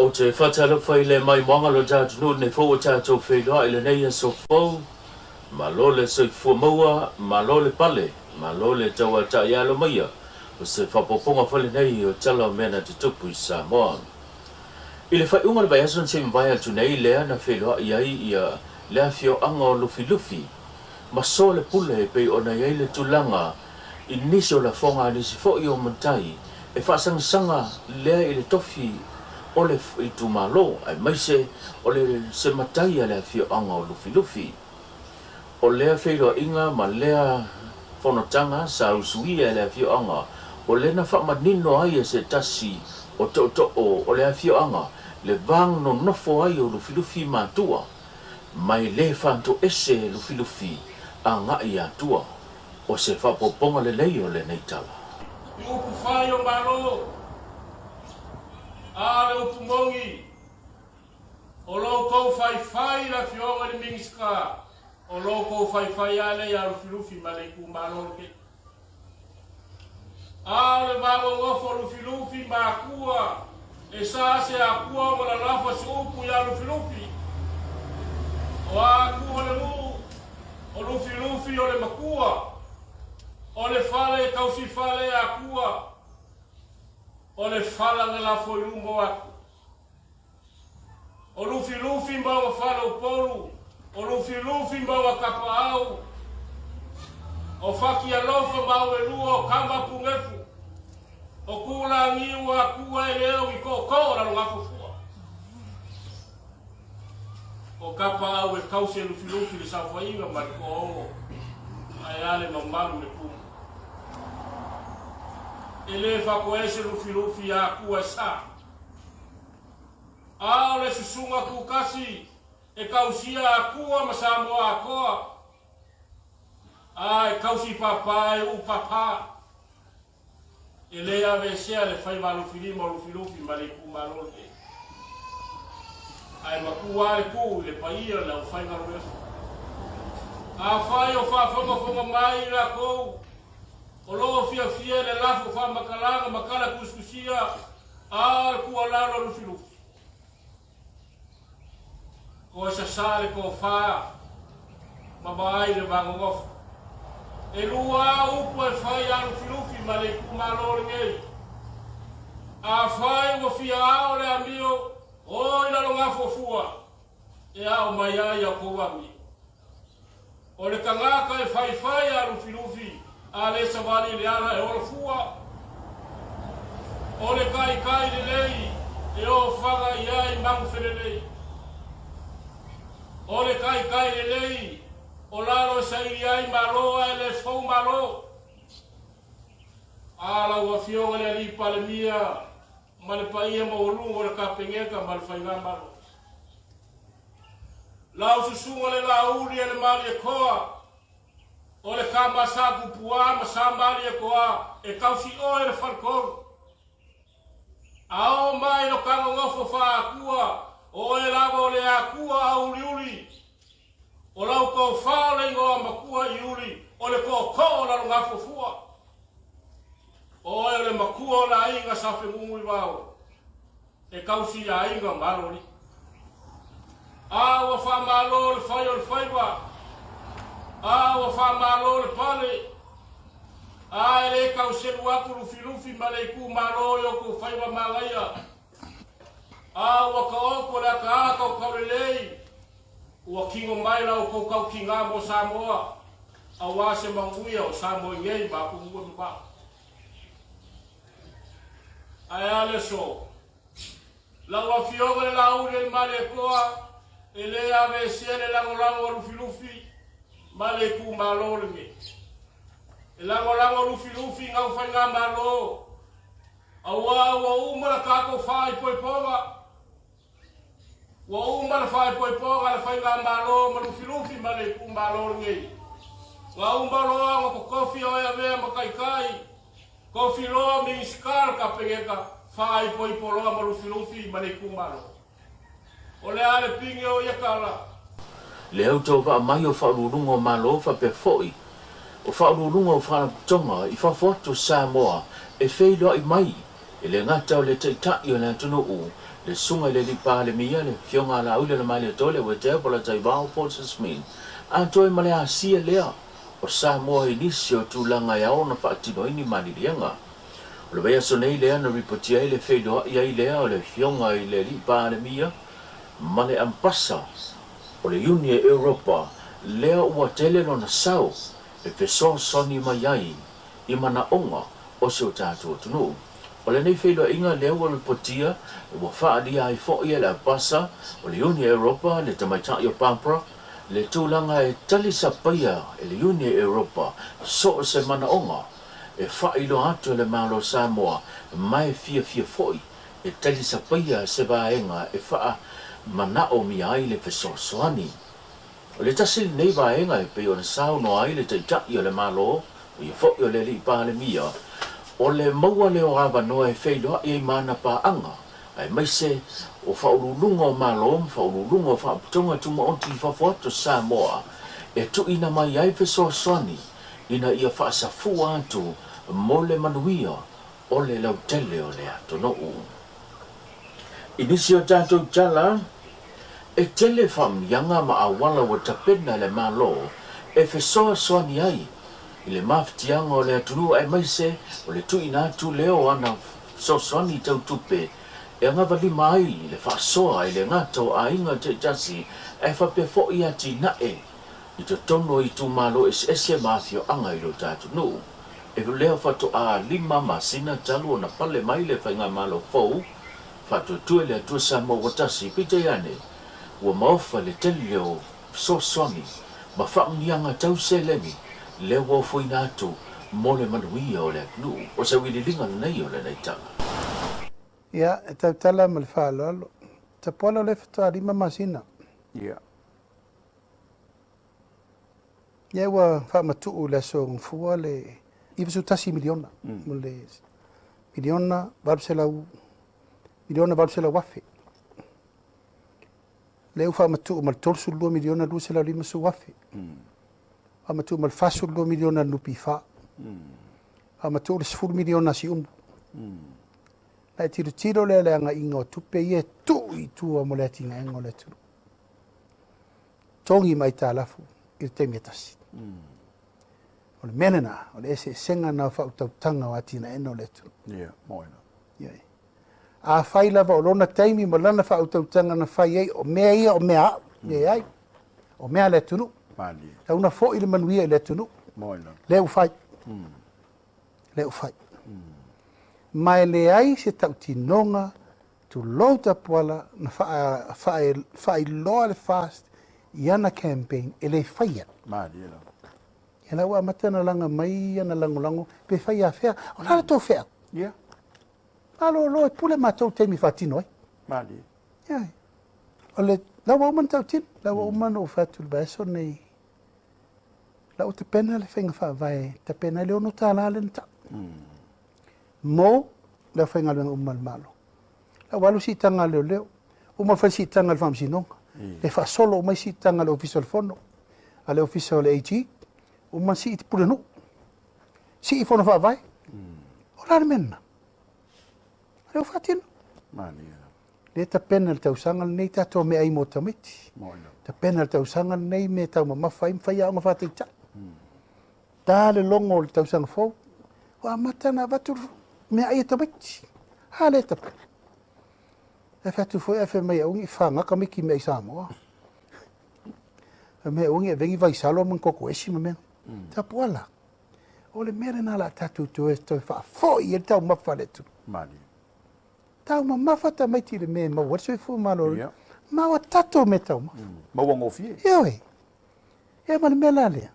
Ou te faatalofa i le maimoaga o lo ta atunuu lenei fou ua tatou feiloai i lenei aso fou. Malo le soifua maua, malo le pale, malo le tauatai alo maia o se faaopoopoga foi lenei o tala o mea na tutupu i Samoa. I le faaiuga o le vaiaso na se i mavae atu nei lea na feiloai ai ia le afioaga o Lufilufi ma soalepule e pei ona i ai le tulaga i nisi o lafoga a nisi foi o matai e faasagisaga lea i le tofi o le itumalo aemaise o le se matai a le afioaga o Lufilufi. O lea feiloaiga ma lea fonotaga sa usuia e le afioaga o lea na faamanino ai e se tasi o tootoo o le afioaga le va nonofo ai o Lufilufi ma Atua ma e le faantoese Lufilufi agai i Atua. O se faaopoopoga lelei o lenei tala. I upu fai o Malo, a o le upu moni, o lo outou faifai i le Afioga i le Minisita, o lo outou faifai lava lea ia Lufilufi ma le itumalo lenei. A o le va nonofo o Lufilufi ma Atua, e sa se Atua ona lalafo se upu ia Lufilufi. O Atua le nuu, o Lufilufi o le matua, o le fale e tausi fale e Atua, o le fala na lafo i luma o Atua. O Lufilufi ma ona fale Upolu, o Lufilufi ma ona Tapaau, o Fatialofa ma Auelua, o Tama Punefu, o Tulagiu Atua e le o ni tootoo o Lalogafofua. O Tapaau e tausi e Lufilufi le saofaiga ma le toaono, ae a le mamalu le tumu. E le fatoese Lufilufi a Atua e sa. A o le susuga tutasi e tausia Atua ma Samoa atoa, a e tausi papa e uu papa. E le aveesea le faiva alofilima o Lufilufi ma le itumalo lenei. Ae matua le tuu i le paia o le aufaigaluega. Afai o faafogafoga mai i latou o lo o fiafia i le lafo faamatalaga ma tala tusitusia a le tuualalo a Lufilufi, Toe sasa le tofa ma vaai le vanonofo. E lua upu e fai a Lufilufi ma le itumalo lenei. Afai ua fia ao le amio, o i lalo gafuafua, e ao mai ai a tou amio. O le tagata e faifai a Lufilufi a le savali i le ala e ola fua. O le taitai lelei e ofaga i ai magufelelei. O le taitai lelei o lalo e saili ai Malo ae le fou Malo. A lau Afioga i le Alii Palemia ma le paia maualuga o le Kapeneta ma le Faigamalo. Lau susuga le Laauli e le Malietoa, o le tama sa Tupuā ma sa Malietoa e tausi oe le faletolu. A oo mai lo ta nonofo faa-Atua, o oe lava o le Atua auliuli, o lau tofa o le igoa matua Iuli, o le tootoo o Lalogafuafua. O oe o le matua o le aiga sa Fenunuivao. E tausi i aiga ma aloalii. A ua faamalo le fai o le faiva, a ua faamalo le pale, a e le tau selu atu Lufilufi ma le itumalo i outou faiva manaia, a ua taoto le ataata o Taulelei, ua tino mai la outou tautiga mo Samoa, aua se manuia o Samoa i nei ma atunuu e mamao. Ae a le aso? Lau Afioga i le Laauli e le Malietoa, e le aveesea le lagolago a Lufilufi ma le itumalo lenei. E lagolago Lufilufi i gau faigamalo, auā ua uma le tatou faaipoipoga. Ua uma le faaipoipoga a le Faigamalo ma Lufilufi ma le itumalo lenei. Ua uma loa ona totofi oe avea ma taitai, tofi loa Minisita o le Kapeneta, faaipoipo loa ma Lufilufi ma le itumalo. O le a le pine o ia tala? Le autovaa mai o Faauluuluga o Malo faapea foi o Faauluuluga o Faalapotopotoga i fafo atu o Samoa e feiloai mai. E le gata o le Taitai o le atunuu, le Susuga i le Alii Palemia, le Afioga a Laauli Alamalietoa, le Uetea po o Lataivao Paul Smith, atoa ai ma le asia lea o Samoa i nisi o tulaga e ao ona faatino ai ni maliliega. O le vaiaso nei lea na ripotia ai le feiloai ai lea o le Afioga i le Alii Palemia ma le Ambasa o le Iuni e Europa lea ua tele lona sao e fesoasoani mai ai i manaoga o si o tatou atunuu. O lenei feiloaiga lea ua ripotia ua faaalia ai foi e le Ambasa o le Iuni e Europa le tamaitai o Barbara le tulaga e tali sapaia e le Iuni e Europa so o se manaoga e faailoa atu e le Malo o Samoa ma e fiafia foi e tali sapaia se vaega e faamanaomia ai le fesoasoani. O le tasi lenei vaega e pei ona saunoa ai le Taitai o le Malo, o ia foi o le Alii Palemia, o le maua lea o avanoa e feiloai ai ma ana paaga, aemaise o Faauluuluga o Malo ma Faauluuluga o Faalapotopotoga Tumaoti i fafo atu o Samoa, e tuuina mai ai fesoasoani ina ia faasafua atu mo le manuia o le lautele o le atunuu. I nisi o tatou tala, e tele faamanuiaga ma auala ua tapena e le Malo e fesoasoani ai i le mafatiaga o le atunuu aemaise o le tuuina atu lea o ana fesoasoani tau tupe e agavalima ai le faasoa i le gata o aiga taitasi ae faapea foi atinae i totonu o itumalo eseese ma afioaga i lo tatou nuu. E lea faatoa 5 masina talu ona pale mai le faigamalo fou, Faatuatua i le Atua Samoa ua tasi, peitai ane, ua maofa le tele o fesoasoani ma faamanuiaga tau seleni lea ua ofoina atu mo le manuia o le atunuu. O se auiliiliga lenei o lenei tala. Ia, e tautala ma le faaaloalo. Tapuala o lea faatoa 5 masina. Ia. Ia ua faamatuu i le aso Gafua le 91 miliona, mo le miliona 800, miliona 800 afe. Lea ua faamatuu ma le 32 miliona 250 afe. Faamatuu ma le 42 miliona a le NPF. Faamatuu le 10 miliona a Siumu. Na e tilotilo lea i le agaiga o tupe ia e tuu i tua mo le atinaega o le atunuu. Togi ma aitalafu i le taimi e tasi. O le mea lena, o le eseesega lena o faautautaga o atinaega o le atunuu. Ia, moena. Ia. Afai lava o lona taimi ma lana faautautaga na fai ai, o mea ia o mea au, leai, o mea a le atunuu. Malie. Tau na foi le manuia i le atunuu. Moena. Lea ua fai. Lea ua fai. Ma e leai se tautinoga tulou Tapuala na faailoa le FAST i ana campaign e le faia. Malie lava. Ia la ua amata ona laga mai ana lagolago pe fai afea. O le a la tou feau? Ia. Malolo e pule matou i taimi e faatino ai. Malie. Ia. O le, la ua uma ona tautino, la ua uma ona ou fai atu i le vaiaso lenei, la ua tapena le faiga faavae, tapena ai le $6 lea na tau. Mo le aufaigaluega uma a le Malo. La ua alu siitaga a leoleo, uma fai siitaga a le Faamasinoga, le faasolo uma ai siitaga a le Ofisa o le Fono, a le Ofisa o le AG, uma sii i Pulenuu, sii i Fono Faavae. O le a le mea lena? O lea ua faatino. Lea tapena le tausaga lenei tatou meaai mo tamaiti. Tapena le tausaga lenei me taumamafa ai ma fai aoga faataitai. Ta le logo o le tausaga fou, ua amata ona avatu meaai a tamaiti. A lea tapena. Ae fai atu foi, ae fai mai aua ne i fagaga tamaiti i meaai Samoa. Fai mai aua ne i avea ni vaisalo ma ni koko esi ma mea. Tapuala. O le mea lena o le a tatou toe faafoi ai le taumafa a le atunuu. Taumamafa tamaiti i le mea e maua ai le soifua maloloina. Ma ua tatou mea taumafa. Maua gofie. Ioe. Ia ma le mea la lea,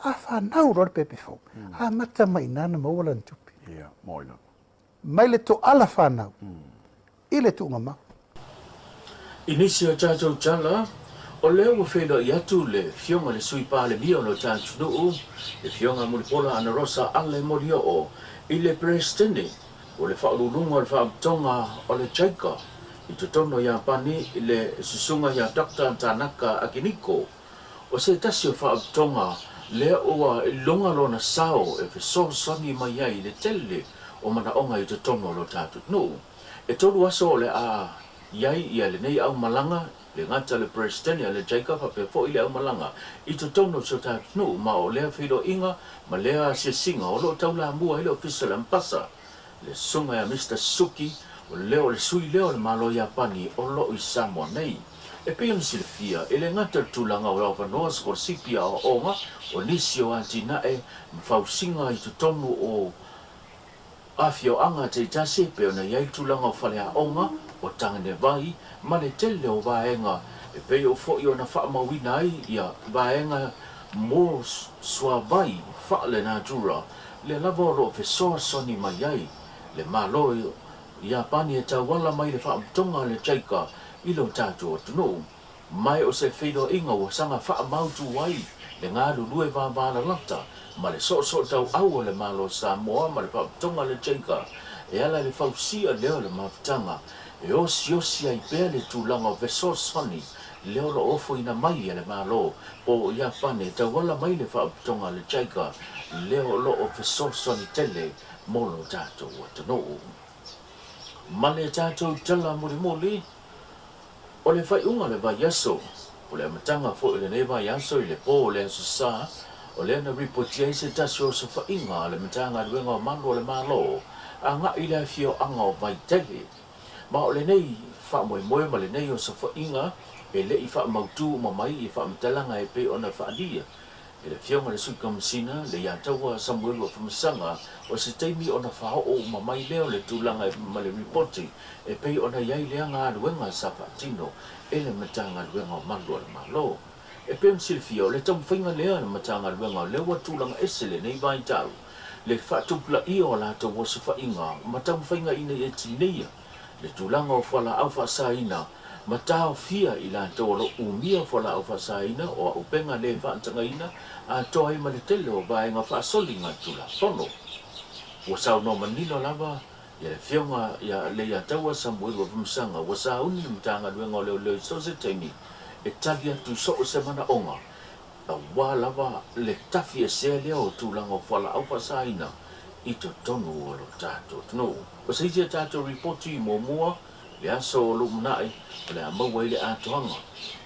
a fanau loa le pepe fou, amata mai i ina ona maua lana tupe. Ia, moi lava. Mai le toala fanau i le tuugamau. I nisi o tatou tala, o lea ua feiloai atu le Afioga i le Sui Palemia o lo ta atunuu, le Afioga Mulipola Anarosa Ale Molioo, i le Peresetene o le Faauluuluga o le Faalapotopotoga o le JICA i totonu o Iapani, le Susuga ia Doctor Tanaka Akiniko. O se tasi o faalapotopotoga lea ua iloga lona sao e fesoasoani mai ai i le tele o manaoga i totonu o lo tatou atunuu. E tolu aso o le a i ai ia lenei aumalaga, le gata o le Peresetene a le JICA faapea foi le aumalaga i totonu o si o tatou atunuu ma o lea feiloaiga ma lea asiasiga o lo o taulamua ai le Ofisa o le Ambasa, le Susuga ia Mister Suzuki, o lea o le sui lea o le Malo Iapani o lo o i Samoa nei. E pei ona silafia, e le gata i le tulaga o avanoa sikolasipi aoaoga o nisi o atinae ma fausiga i totonu o afioaga taitasi e pei ona i ai le tulaga o faleaoga, o taganevai ma le tele o vaega e pei o foi ona faamauina ai ia vaega mo suavai faalenatura lea lava o lo o fesoasoani mai ai le Malo o Iapani e tauala mai le faamutoga a le JICA i lo tatou atunuu. Mai o se feiloaiga ua saga faamautu ai le galulue vavalalata ma le soosootauau o le Malo o Samoa ma le Faaputoga a le JICA e ala i le fausia lea o le mafutaga e osiosi ai pea le tulaga o fesoasoani lea o lo o ofoina mai e le Malo o Iapani e tauala mai le Faaputoga a le JICA lea o lo o fesoasoani tele mo lo tatou atunuu. Ma le tatou tala mulimuli, O le faaiuga o le vaiaso, o le amataga foi o lenei vaiaso i le po o le Aso Sa, o lea na ripotia ai se tasi o osofaiga a le Matagaluega o Malu o le Malo agai i le afioaga o Vaitele. Ma o lenei faamoemoe ma lenei osofaiga e le i faamautu uma mai i faamatalaga e pei ona faaalia e le Afioga i le Sui Kamasina, Leiataua Samuelu Afamasaga, o se taimi ona faaoo uma mai lea o le tulaga ma le ripoti e pei ona i ai lea galuega sa faatino e le Matagaluega o Malu a le Malo. E pei ona silafia, o le taumafaiga lea a le Matagaluega o lea ua tulaga ese lenei vaitau, le faatupulaia o a latou osofaiga ma taumafaiga ina ia tineia le tulaga o fualaau faasaina ma taofia i latou o lo o umia fualaau faasaina o auupega le faatagaina atoa ai ma le tele o vaega faasoligatulafono. Ua saunoa manino lava ia le Afioga ia Leiataua Samuelu Afamasaga ua sauni le Matagaluega o Leoleo i so o se taimi e tali atu i so o se manaoga aua lava le tafi esea lea o tulaga o fualaau faasaina i totonu o lo tatou atunuu. O se isi a tatou ripoti muamua le aso o lumanai o le a maua ai le atoaga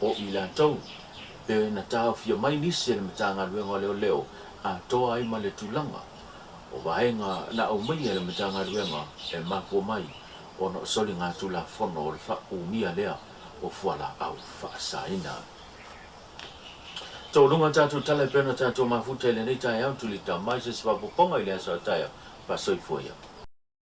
o i latou pe na taofia mai nisi e le Matagaluega o Leoleo atoa ai ma le tulaga o vaega na aumaia e le Matagaluega e mafua mai ona o soligatulafono o le faaumia lea o fualaau faasaina. Taualuga tatou tala e pei ona tatou mafuta i lenei taeao, tulita mai se isi faaopoopoga i le aso a taeao. Faasoifua ia.